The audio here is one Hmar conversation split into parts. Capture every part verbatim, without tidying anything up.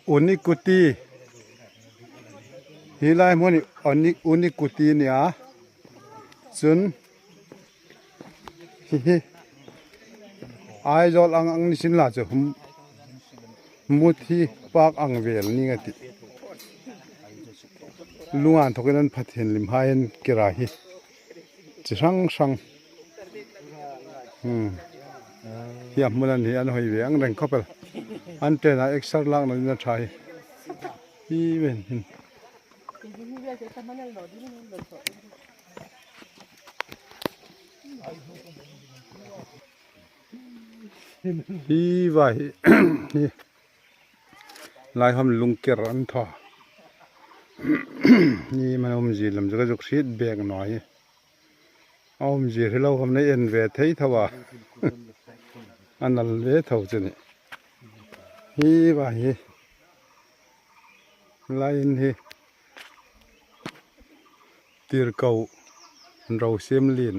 Unikuti. Hi lai hmun hi Uni-, Unikuti a nih a. Chun hi hi Aizawl ang ang ni sin la chu hum-, Muthi Park ang vel ning a tih. Lunga inthokin an Pathien lim hai an kir a hi. Chi hrang hrang. Hmm. Hi a hmun an hi an hoi ve ang reng khawp el. An ṭen a exer lakna ding a ṭha hi. Hi ven hin. Hi va hi. Hi. Lai khawm lungker an thaw. Hi man umzie lam chu ka zuk hriet bek naw hi. A umzie hre lo khawm nei en ve thei tho a. A nal ve tho chu ni. Hi va hi. Lai in hi. Tirko, Rosem lien.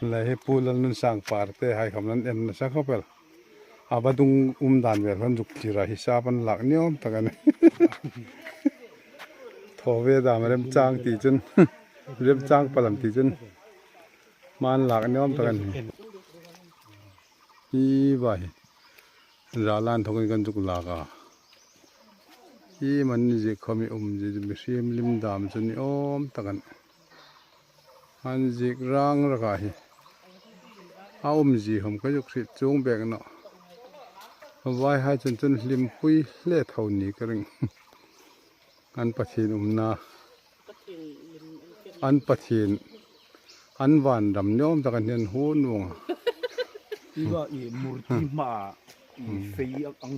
Lai hi Pu Lalnunsang Parte hai khawm an en nasa khawp el. A vadung um dan vel khan zuk tir a hi sap an lak ni awm tak a nih. Thaw ve dam remchang ti chun, remchang palam ti chun. Hma an lak ni awm tak a nih. Hi va hi. Zala inthokin kan zuk lak a. Hi man ni ziek khawm hi umzie chu mihriem lim dam chu ni awm tak a nih. An ziek rang rak a hi. A umzie khawm ka zuk hriet chuong bek naw. A vai hai chun chun hlimpui hle tho ni ka ring. An Pathien umna. An Pathien. An van dam ni awm tak a nih an hun vong a. Iwa i murti hma i fei ang